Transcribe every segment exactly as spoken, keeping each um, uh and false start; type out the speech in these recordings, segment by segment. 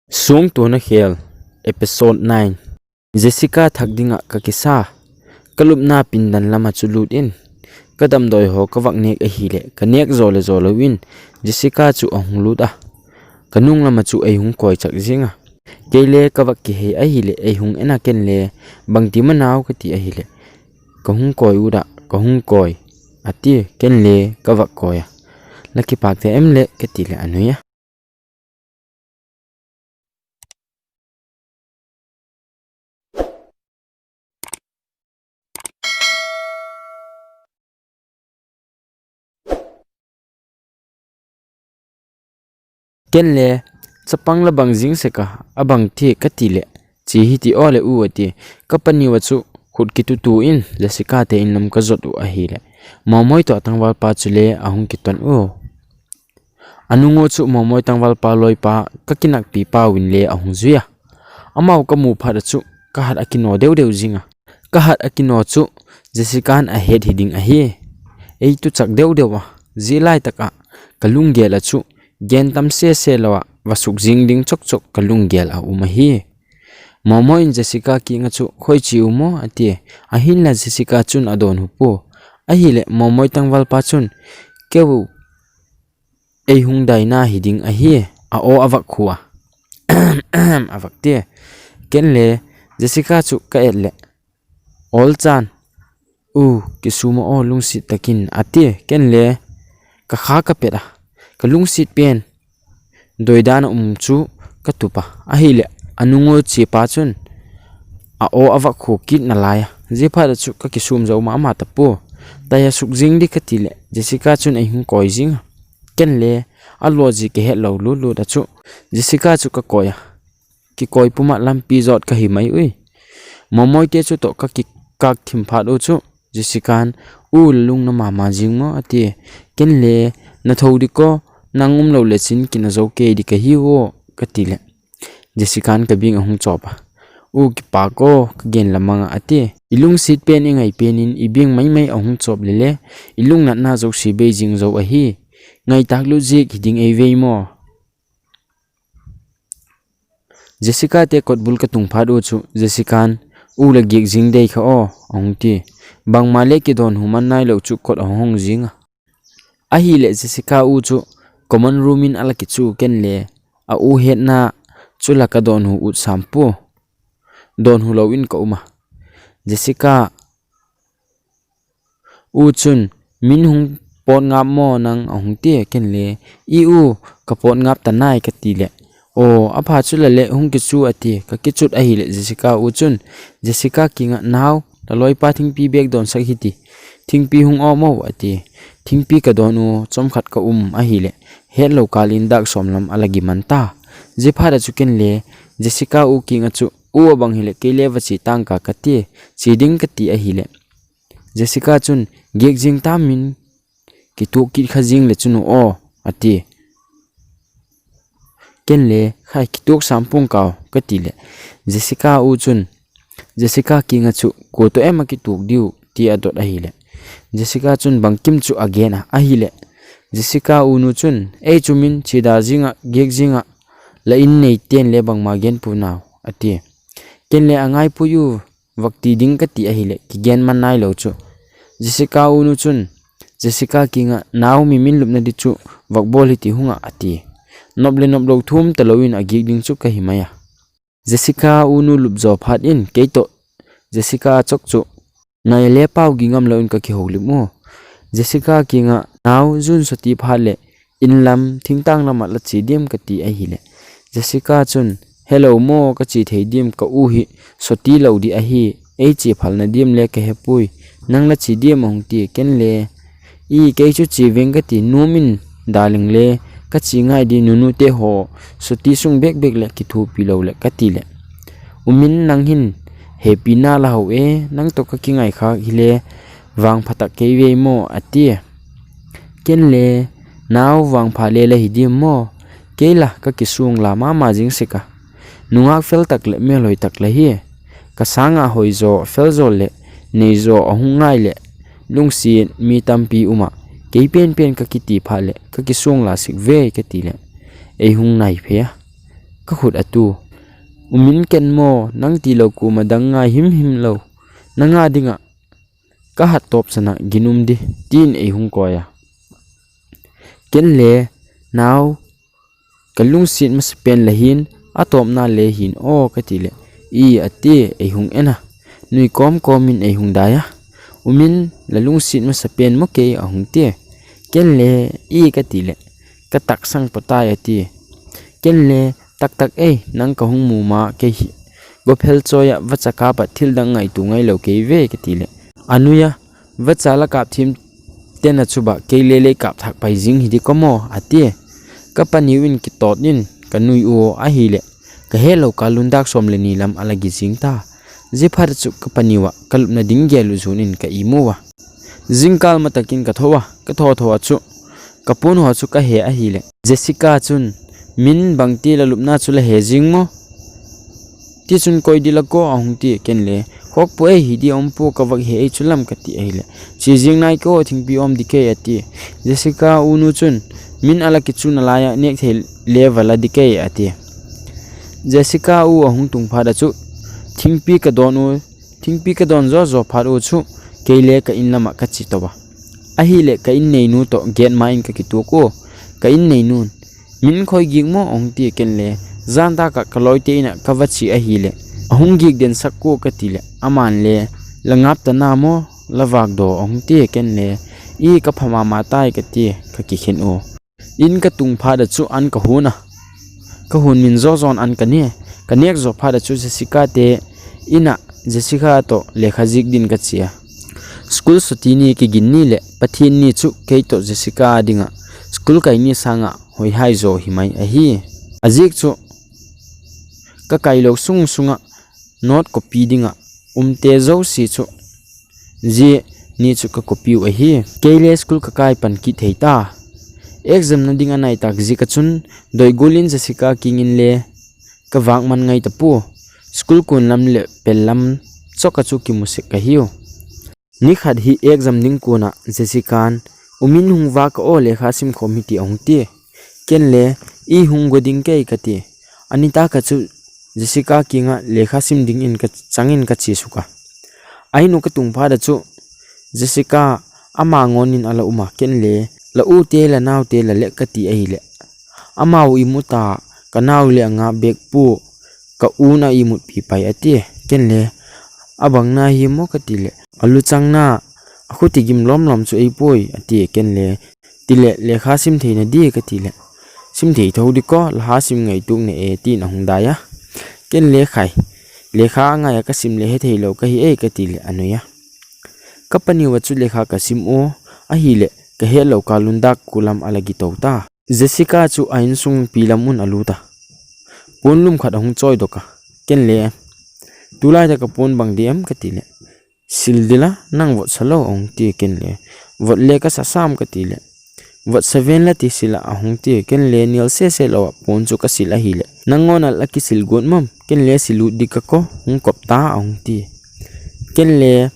Suangtuana Khêl, Episode nine. Jessica thak ding ah ka kisa. Ka lupna pindan lam ah chu lût in, ka damdawi haw ka vak nêk ahileh ka nêk zaw leh zaw lo in, Jessica chu a hung lût a, ka nung lam ah chu ei hung kawi chak ziang a. Kei le ka vak kihei ahileh ei hung en a, ken le, "Bangti ma nau?" ka ti ahileh, "Ka hung kawi ut ah, ka hung kawi," a tia, ken le ka vak kawi a. "La kipâk ta em leh?" ka ti leh a nui a. Ken le, "Chapang la bang zing sek a, a bang thei?" ka ti leh, "Chi hi ti aw le u," a ti. Ka paniu ah chu khut kitutu in Jessica te in lam ka zot uh ahileh, Mawmawi tawh a tangvalpa chu le a hung kiton u. A nung ua chu Mawmawi tangvalpa lawipa, ka kinakpi pau in le a hung zui a. Amau ka mu phat ah chu ka hat a kinaw deu deu zing a. Ka hat a kinaw chu Jessica'n a het hi ding ahi. Ei tuchak deu deu a, zia lai tak ah ka lunggel ah chu gen tam se se lo ah va suk zing ding chok chok ka lunggel a um ahi. Mawmawi in Jessica kiang ah chu, "Khoi chi u maw?" a tia. Ahinla Jessica chun a dawnhu pua. Ahileh Mawmawi tangvalpa chun, "Keu, ei hung daina hi ding ahi," a aw a vak khu a, a vak tia. Ken le Jessica chu ka et leh, "Awl chan, u, kisûm a aw lungsiat tak in," a tia. Ken le ka kha ka pet a, ka lungsiat pen dawidan a um chu ka tup a. Ahileh a nung ua chiapa chun a aw a vak khu kit nalai a, ziaphat ah chu ka kisûm zo ma ma ta pua. Tai a suk zing di ka ti leh Jessica chun ei hung kawi zing a. Ken le a lawzi ka het lo lut lut ah chu Jessica chu ka kawi a, kikawi pum ah lampi zawt ka hi mai ui. Mawmawite chu tawh ka kikâk thim phat u chu Jessica'n, "U, la lungna ma ma zing maw?" a tia. Ken le, "Na tho dik aw, nang um lo lechin kina zo kei dik ahi u aw," ka ti leh Jessica'n ka biang a hung chawp a, "U, kipâk aw, ka gen la mang ah," a tia. "I lungsiat pen, i ngai pen in i biang mai mai a hung chawp le le, i lungnatna zosia bei zing zo ahi. Ngai tâk lut ziak hi ding ei ve maw?" Jessicate kotbul ka tung phat u chu Jessica'n, "U, la giak zing dei kha aw," a hung tia. Bangma le kidawnhu man nailo chu kot a hung hong zing a. Ahileh Jessica u chu common room in a la kichu, ken le a u hetna chu la ka dawnhu ut sam pua. Dawnhu lo in ka um a. Jessica u chun, "Min hung pawt ngap maw nang?" a hung tia, ken le, "I u, ka pawt ngap ta nai," ka ti leh, "Aw, a pha chu la le hung kichu," a tia. Ka kichut ahileh Jessica u chun Jessica kiang ah, "Nau, la lawipa thingpi bêk dawnsak hi ti, thingpi hung awm aw," a tia. Thingpi ka dawn u, chawmkhat ka um ahileh hetlo kâl in dâk sawm lam a la gi man ta. Ziaphat ah chu ken le Jessica u kiang ah chu, "U, a bang hileh kei le va chia tang ka," ka tia. "Chia ding," ka ti ahileh Jessica chun, "Giak zing tam in, kituak kit kha zing le chun u aw," a tia. Ken le, "Khai, kituak sam pua'ng kau," ka ti leh Jessica u chun Jessica kiang ah chu, "Kua tawh em a kituak diu?" ti a dot ahileh Jessica chun bangkim chu a gen a. Ahileh Jessica u nu chun, "Ei chu min chia da zing ah, giak zing ah, la in neite'n le bangma gen pua nau," a tia. Ken le, "A ngai puai u, vak ti ding," ka ti ahileh kigen man nailo chu Jessica u nu chun Jessica kiang ah, "Nau, mi min lupna di chu vak bawl hi ti hung ah," a tia. Nop le nop lo thum talo in a giak ding chu ka hi mai a. Jessica u nu lup zaw phat in kei tawh Jessica chawk chu ngai le pau ging ngam lo in ka kiholim u. Jessica kiang ah, "Nau, zun sawti phat leh in lam, thingtâng lam ah la chia diam?" ka ti ahileh Jessica chun, "Helo maw, ka chia thei diam, ka u hi sawti lo di ahi, ei chia phalna diam le ka he puai, nang la chia diam?" a hung tia. Ken le, "I, kei chu chia veng ka ti nuam in, darling le, ka chia ngai di, nunute haw sawti sung bêk bêk leh kithuapi lo leh," ka ti leh, "Um in, nang hin hepina la ho e, nang tawh ka kingai khâk hile vangpha tak kei ve maw?" a tia. Ken le, "Nau, vangpha le la hi diam maw? Kei la ka kisuang la ma ma zing sek a. Nungâk fel tak leh mêlhoi tak la hi. Ka sâng ah hoi zaw, fel zaw leh nei zaw a hung ngai leh lungsiat mi tampi um ah, kei pen pen ka kiti phat leh ka kisuang la sek ve," ka ti leh ei hung nai phei a. ka khut a tu. U Min, ken maw, nang tilo kuama dang ngai him him lo, nang â ding ah ka hat tawp san ah ginum di, ti'n ei hung kawi a. Ken le, Nau, ka lungsiat masapen la hin, a tawpna le hin aw, ka ti leh, I, a ti, ei hung en a, nui kawm kawm in ei hung dai a. U Min, la lungsiat masapen maw kei, a hung tia. Ken le, I, ka ti leh, ka taksang pua tai, a ti. Ken le, Tak tak ei, nang ka hung mu ma kei hi, gophel chawi ah vacha kâp ah thil dang ngaitua ngailo kei ve, ka ti leh, A nui a, vacha la kâp thiam ten a chu bah kei le lei kâp thâk pai zing hi di ka maw, a tia. Ka paniu in kitawt in ka nui ua ahileh, ka hetlo kâl un dâk sawm le ni lam a la gi zing ta. Ziaphat ah chu ka paniu ah ka lupna ding gel uh zuan in ka imu a. Zingkâl ma tak in ka tho a, ka tho tho ah chu ka puan haw chu ka he ahileh, Jessica chun, Min, bangti la lupna chu la he zing maw? Tichun, Koi di la kaw, a hung tia. Ken le, Khawk pua ei, hi di a um pua, ka vak he ei chu lam, ka ti ahileh, Chia zing nai ka aw, thingpi awm di kei, a tia. Jessica u nu chun, Min, a la kichun a lai ah nêk thei le va la di kei, a tia. Jessica u a hung tung phat ah chu thingpi ka dawn u, thingpi ka dawn zaw zaw phat u chu kei le ka in lam ah ka chia to a. Ahileh ka inneinu tawh gate ma in ka kituak ua. Ka inneinu in, Min, khoi gik maw? a hung tia. Ken le, Zan tak ah ka lawite in ah ka va chia ahileh, a hung gik den sak ua, ka ti leh, aman le, La ngap ta na maw, la vâkdaw? a hung tia. Ken le, I, ka pha ma ma tai, ka tia ka kikhen ua. In ka tung phat ah chu an ka hun a, ka hun min zaw zaw'n an ka ne. Ka nêk zaw phat ah chu Jessicate in ah Jessica tawh lekha zik din ka chia. School suti ni kigin ni leh Pathian ni chu kei tawh Jessica â ding ah school kai ni sâng ah hoihai zaw hi mai ahi. A ziak chu ka kailo sung sung ah note copy ding ah umte zosia chu zia ni chu ka copy u ahi. Kei le school ka kai pan kit thei ta. Examna ding a nai tâk ziak ah chun doi gual in Jessica kiang in le ka vâk man ngai ta pua. School kuan lam leh pel lam chawk ah chu kimu sek ka hiu. Ni khat hi exam ding kuan ah Jessica'n, U Min, hung vâk ka aw, lekha sim khawm hi, ti a hung tia. Ken le, I, hung gua ding kei, ka tia. A nitâk ah chu Jessica kiang ah lekha sim dingin ka chang in ka chia suk a. A in uh ka tung phat ah chu Jessica ama ngawn in a la um a, ken le, La ute la naute la leh, ka ti ahileh, Amau i mu ta, ka nau leh a nga bêk pua, ka u'n a i mutpi pai, a tia. Ken le, A bang na hi maw? ka ti leh, A luchangna, a khuti gim lawm lawm chu ei puai, a tia. Ken le, Ti leh lekha sim theina dia? ka ti leh, Sim thei tho di kaw, la ha sim ngaituk ne e, ti'n a hung dai a. Ken le, Khai, lekha a ngai ah ka sim leh he theilo ka hi e, ka ti leh a nui a. Ka paniu ah chu lekha ka sim ua, ahileh ka hetlo kâl un dâk kua lam a la gi to ta. Jessica chu a insung pi lam un a lût a, puan lum khat a hung chawidok a. Ken le, Tulai tak ah puan bang di em? ka ti leh, Sil di la, nang vot sa lo, a hung tia. Ken le, Vot le ka sa sam, ka ti leh, Vot sa ven la, ti sil ah, a hung tia. Ken le nial sese lo ah puan chu ka sil ahileh, Nang ngawn ah la kisil guat mam? Ken le, Sil ut di ka kaw, hung kop ta, a hung tia. Ken le,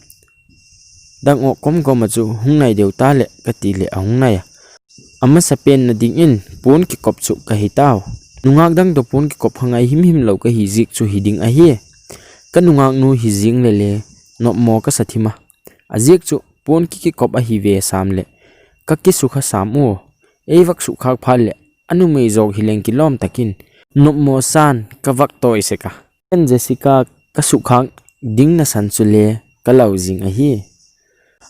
Dang awk kom kom ah chu hung nai deu ta leh, ka ti leh a hung nai a. A masapenna dingin puan kikop chu ka hi tau. Nungâk dang tawh puan kikop kha ngai him him lo ka hi ziak chu hi ding ahi. Ka nungâknu hi zing leh le nopmaw ka sa thim a, a ziak chu puan ki kikop ahi ve sam leh ka kisukha sam ua. Ei vak sukkhâk phat leh a numei zawk hileng kilawm tak in nopmaw sa'n ka vak tawi sek a. Ken Jessica ka sukkhâk ding nasan chule ka lau zing ahi.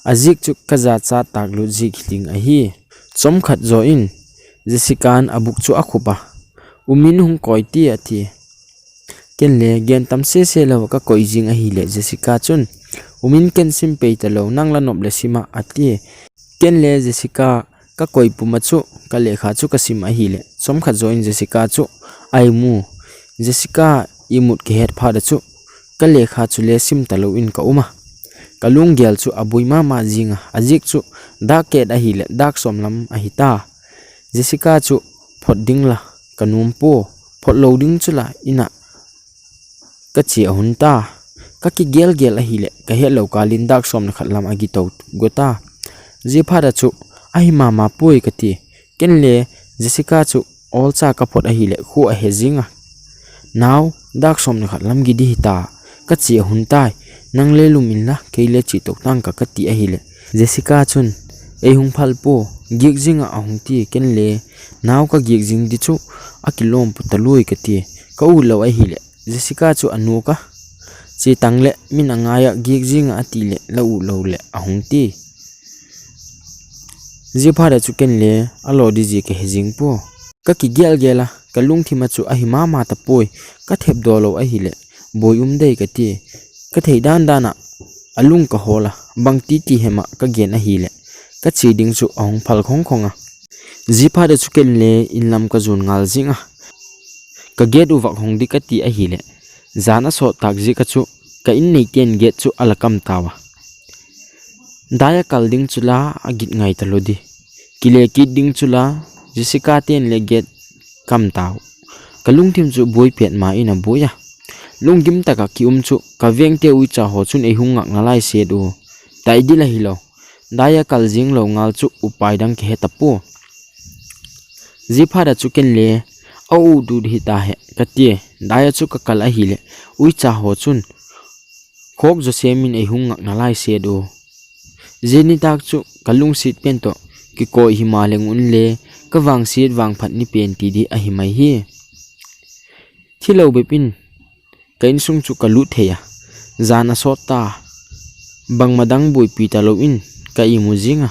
A ziak chu ka zachat tâk lut ziak hi ding ahi. Chawmkhat zaw in Jessica'n a bûk chu a khup a, U Min, hung kawi ti, a ti. Ken le gen tam sese lo ah ka koi zing ahileh Jessica chun, U Min, ken sim pei talo, nang la nop leh sim ah, a ti. Ken le Jessica ka koi pum ah chu ka lekha chu ka sim ahileh chawmkhat zaw in Jessica chu a i mu. Jessica i mut ka het phat ah chu ka lekha chule sim talo in ka um a, ka lunggel chu a buai ma ma zing a, a ziak chu dâk kêt ahileh dâk sawm lam ahi ta. Jessica chu phot ding la ka nuam pua, phot lo ding chu la in ah ka chia a hun ta. Ka kigel gel ahileh ka hetlo kâl in dâk sawm leh khat lam a gi to gua ta. Ziaphat ah chu, Ahi ma ma puai, ka ti. Ken le Jessica chu awlcha ka phot ahileh khua a he zing a. Nau, dâk sawm leh khat lam gi di hita, ka chia hun tai, nang le lum inla kei le chia to ta'ng ka, ka ti ahileh, Jessica chun, Ei hung phal pua, giak zing ah, a hung tia. Ken le, Nau, ka giak zing di chu a kilawm pu taluai, ka tia. Ka ut lo ahileh Jessica chu a nuak a, Chia ta'ng leh, min a ngai ah, giak zing ah, a ti leh la ut lo leh, a hung tia. Ziaphat ah chu ken le, a law di zia ka he zing pua. Ka kigel gel a, ka lungthim ah chu ahi ma ma ta puai, ka thepdaw lo ahileh buai um dei, ka tia. Ka thei dan dan ah a lung ka hawl a, bangti ti hem ah ka gen ahileh, ka chia ding chu a hung phal khawng khawng a. Ziaphat ah chu ken le in lam ka zuan ngal zing a, ka gate uh vak hong di ka ti ahileh, jan a sawt tâk ziak ah chu ka inneite'n gate chu a la kam tau a. Dai a kal ding chu la a git ngai talo di, kile kit ding chu la, Jessicate'n le gate kam tau. Ka lungthim chu buai pet ma in a buai a, lunggim tak ah ki um chu ka vengte uicha haw chun ei hung ngakna lai set u, tai dil ahilo, dai a kal zing lo ngal chu upai dang ka he ta pua. Ziaphat ah chu ken le, A ut ut hita he, ka tia. Dai ah chu ka kal ahileh, uicha haw chun khawk zaw sêm in ei hung ngakna lai set u. Zia nitâk chu ka lungsiat pen tawh kikawi himaleng unle, ka vangsiat vangphat ni pen ti di ahi mai hi. Thilo bep in ka insung chu ka lût thei a, jan a sawt ta, bangma dang buaipi talo in ka imu zing a.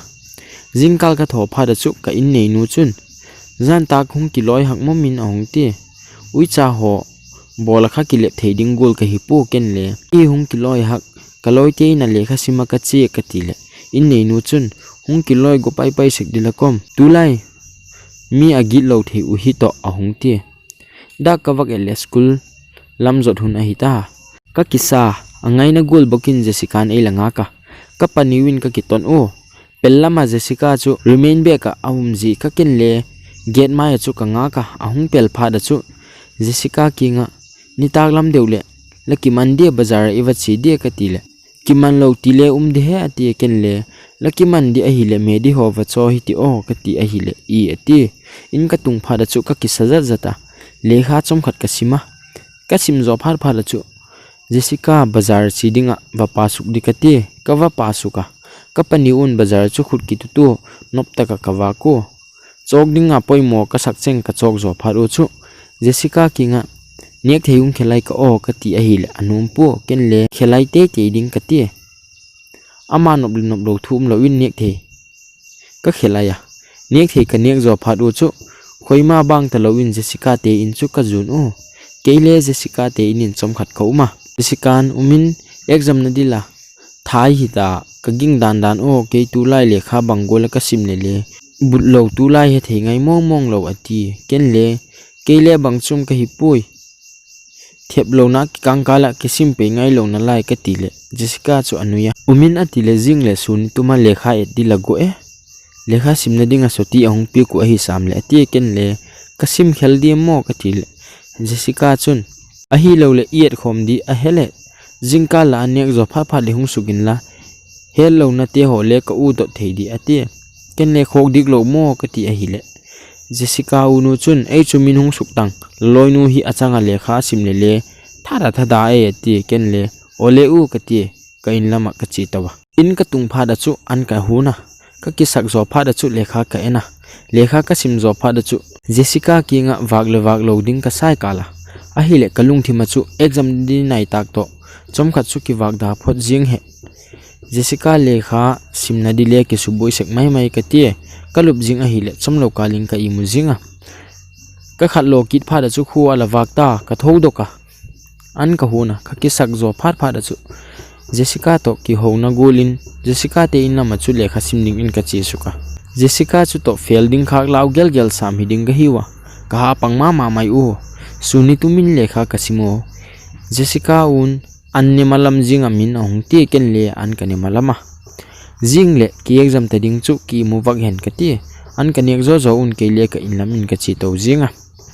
Zingkâl ka thaw phat ah chu ka inneinu chun, Jan tâk hung kilawi hak maw, min, a hung tia. Uicha haw bawl ah kha kilep thei ding gual ka hi pua, ken le, I hung kilawi hak, ka lawite in ah lekha sim ah ka chia, ka ti leh, inneinu chun, Hung kilawi go pai pai sek di la kawm, tulai mi a gitlo thei uh hi tawh, a hung tia. Dâk ka vak et leh school lam zot hun ahi ta. Ka kisa, a ngaina gual bawk in Jessica'n ei la ngak a, ka paniu in ka kiton ua. Pel lam ah Jessica chu remain bêk ah a um zia ka, ken le gate mai ah chu ka ngak a, a hung pel phat ah chu Jessica kiang ah, Nitâk lam deu leh la kiman dia, bazar ah i va chia dia, ka ti leh, Kiman lo ti le um di he, a tia. Ken le, La kiman di ahileh me di haw va chaw hi ti aw, ka ti ahileh, I, a tia. In ka tung phat ah chu ka kisa zat zat a, lekha chawmkhat ka sim a. Ka sim zaw phat phat ah chu Jessica bazar chia ding ah va pa suk di, ka tia. Ka va pa suk a, ka paniu un bazar chu khut kitutu nop tak ah ka vâk ua. Chawk ding a poimaw ka sak cheng ka chawk zaw phat ua chu Jessica kiang ah, Nêk thei hung khelai ka aw, ka ti ahileh a nuam pua, ken le, Khelai tei tei ding, ka tia. Ama nop leh nop lo thu umlo in nêk thei ka khelai a. Nêk thei ka nêk zaw phat ua chu khoima bang talo in Jessicate in chu ka zuan ua. Kei le Jessicate in in chawmkhat ka um a. Jessica'n, Um in, examna dil a thai hita, ka ging dan dan aw, kei tulai lekha bang gual ah ka sim leh le, but lo, tulai hethei ngai mawng mawng lo, a ti. Ken le, Kei le bang chuam ka hi puai, theplona kikângkâl ah kisim pei ngailona lai, ka ti leh Jessica chu a nui a. Um in, a ti leh, Zing leh sûn ni tum ah lekha et dil a go e, lekha simna ding ah sawti a hung piak uh ahi sam leh, a tia. Ken le, Ka sim khel diam maw? ka ti leh Jessica chun, Ahiloleh i et khawm di a he leh, zingkâl la a nêk zaw phat phat leh hung suk inla, hetlonate haw le ka u dot thei di, a tia. Ken le, Khawk dik lo maw? ka ti ahileh Jessica unu chun, Ei chu, min hung suk tan, la lawinu hi a chang ah lekha sim leh le, thada thada e, a tia. Ken le, Awle u, ka tia, ka in lam ah ka chia to a. In ka tung phat ah chu an ka hun a, ka kisak zaw phat ah chu lekha ka en a. Lekha ka sim zaw phat ah chu Jessica kiang ah vâk leh vâk lo ding ka sai kâl a. Ahileh ka lungthim ah chu exam di nai tâk tawh chawmkhat chu kivâk da phot ziang he. Jessica lekha simna di le kisubuai sek mai mai, ka tia. Ka lup zing ahileh chawmlo kâl in ka imu zing a. Ka khat law kit phat ah chu khua a la vâk ta, ka thodok a, an ka hun a. Ka kisak zaw phat phat ah chu Jessica tawh kihona gual in Jessicate in lam ah chu lekha sim dingin ka chia suk a. Jessica chu tawh fel ding khâk lau gel gel sam hi ding ka hiu a, ka ha pang ma ma mai ua. Sûn ni tum in lekha ka sim ua. Jessica un, An ne ma lam zing am in? a hung tia. Ken le, An ka ne ma lam a, zing leh ki exam ta ding chu ki imu vak hen, ka tia. An ka nêk zaw zaw un kei le ka in lam in ka chia to zing a.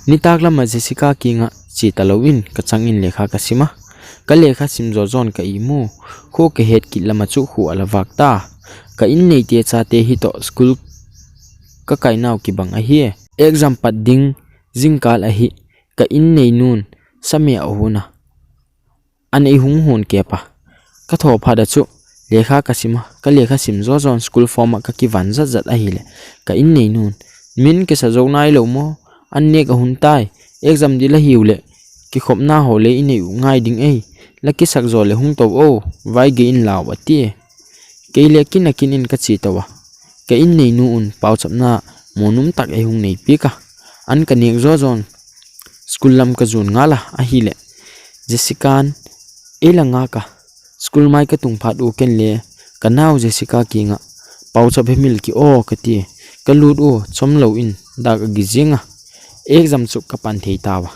Nitâk lam ah Jessica kiang ah chia talo in ka chang in lekha ka sim a. Ka lekha sim zaw zaw'n ka imu, khua ka het kit lam ah chu khua a la vâk ta. Ka inneite chate hi tawh school ka kainau kibang ahi. Exam pat ding zingkâl ahi. Ka inneinu'n Samia a hun a, an ei hung hun kep a. Ka tho phat a chu lekha ka sim a, ka lekha sim zaw zaw'n school form ah ka kivan zat zat ahileh, ka inneinu in, Min kisa zo nailo maw? An nêk a hun tai, exam ding la hiu leh kikhopna haw le i nei uh ngai ding ei, la kisak zaw leh hung to o, vai gei in lau, a tia. Kei le kin a kin in ka chia to a, ka inneinu un pauchapna mawnum tak ei hung nei piak a. An ka nêk zaw zaw'n school lam ka zuan ngal a, ahileh Jessica'n ei la ngak a, school mai ka tung phat ua ken le ka nau Jessica kiang ah pauchap hemil ki aw ka tia, ka lût ua chawm lo in dâk a gi ziang a, exam chu ka pan thei tau a.